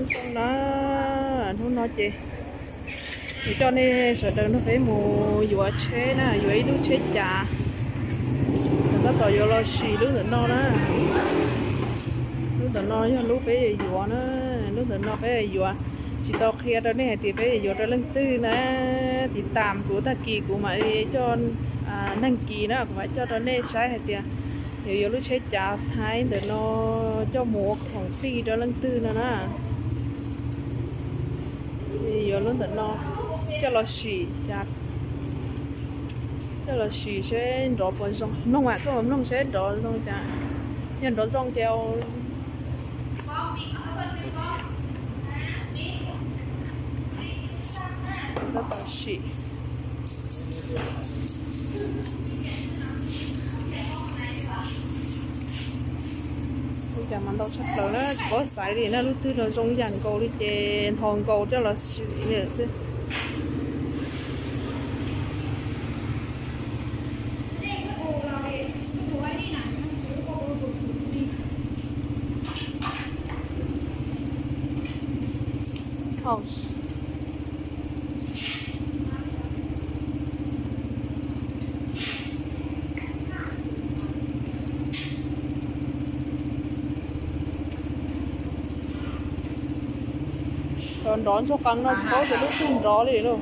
Zoo na, hnub no ces yuav coj nej sawv daws nrog peb mus yuav tsheb na, yuav ib lub tsheb cav. Tab tom yuav los sim lub ntawm no na. Lub ntawm no yog lub peb yuav yuav na. Lub ntawm no peb yuav yuav, tsis tau qhia rau nej hais tias peb yuav yuav rau leej twg na. Tiv tam kuv tag kis kuv mam li coj, neeg kis na kuv mam coj rau nej saib hais tias yuav yuav lub tsheb cav Thaib ntawm no coj mus ua khoom plig rau leej twg no na. Yuav lub ntawm no coj los sim, coj los sim seb nrov puas zoo. Mloog, koj mloog seb nrov zoo cas. Yog nrov zoo ces tab tom sim. Ua cas mas ntau tshaj plaws na, tsis paub xaiv li na, lub twg los zoo yam nkaus li ces nthos nkaus coj los sim xwb. Nrov ntsuag qees no tsis paub tias lub twg nrov li lauj.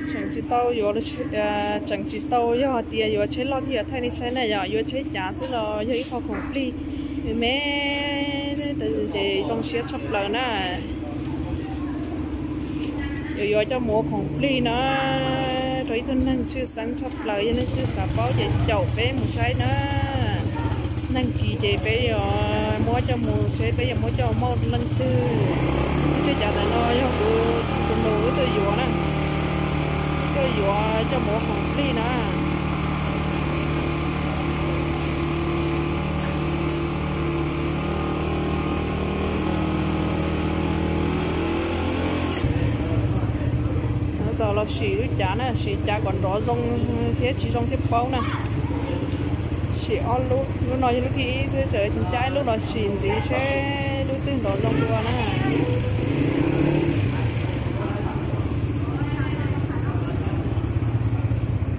Tseem tsis tau yuav, tseem tsis tau yog hais tias yuav tsheb loj thiaj yuav thaij nej saib na, yog yuav tsheb cav xwb los yog ib qho khoom plig me me ces zoo siab tshaj plaws na. Yuav yuav coj mus ua khoom plig na, rau ib tug neeg tshwj xeeb tshaj plaws, yog leej twg xav paub ces caum peb mus saib na. Neeg kis ces peb yuav muab coj mus seb peb yuav muab coj mus muag leej twg. Lub tsheb cav ntawm no yog kuv tus nus wb tuaj yuav na, tuaj yuav coj mus ua khoom plig na. Tab tom los sim lub cav na, sim cav kom nrov zoo thiab tsis zoo thiab paub na. Sim ob lub, lub no yog lub thib ib xwb, tseem cab ib lub los sim ntxiv seb lub twg nrov zoo dua na.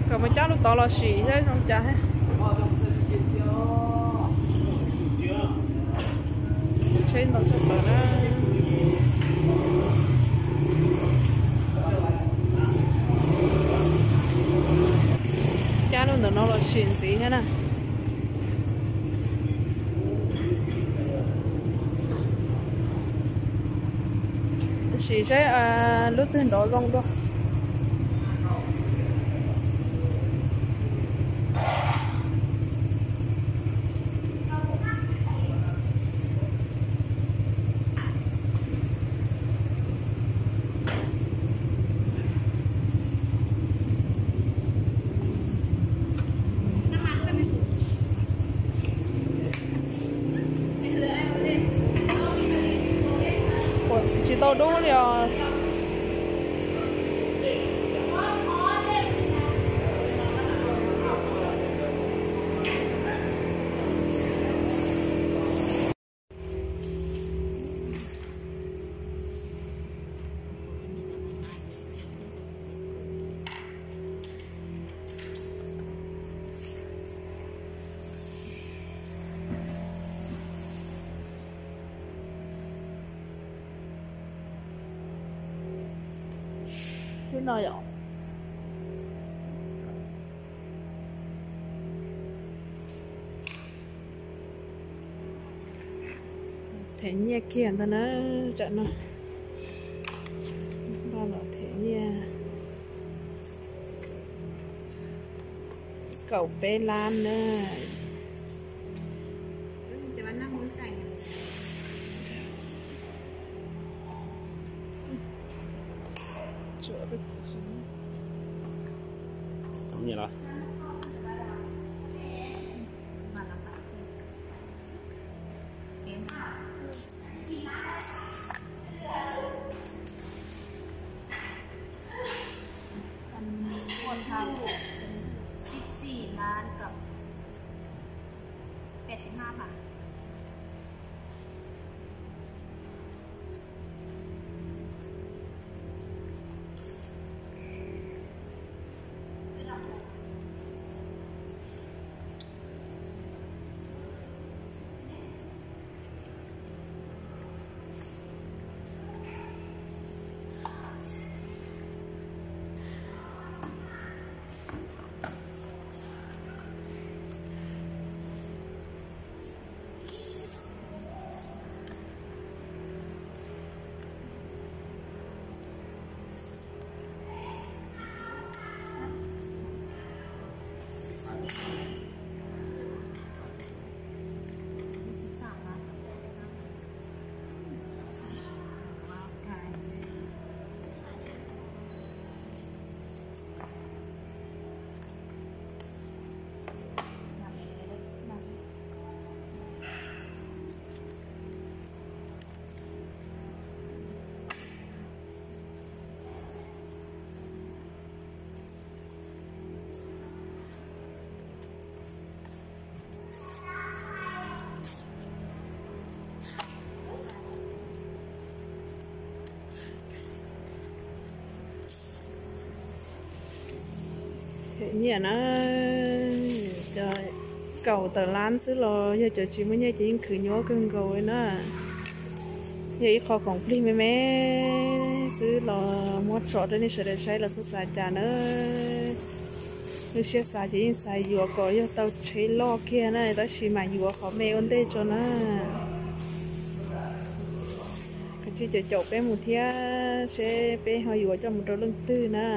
Kom mus cab lub tod los sim seb zoo cas. Tsheb ntau tshaj plaws na. Cab lub ntawm no los sim ntxiv thiab na. Sim seb lub twg nrov zoo dua. Tsis tau dub li os. Twb no yom. Them nyiaj kiag ntag na, tsam no. Los them nyiaj kaum peb lab na. Nyiaj na, cov kaum tawm lab xwb los yog cov tsis muaj nyiaj ces yeej khwv nyuaj kawg nkaus li na. Yog ib qho khoom plig me me xwb los muab tso rau nej sawv daws saib los txhob xav cas na. Lub siab xav ces yeej xav yuav kom yog tau tsheb loj kiag na, tab sis mam yuav qhov me ua ntej tso na. Kav tsij caum caum peb mus thiab seb peb ho yuav coj mus rau leej twg na.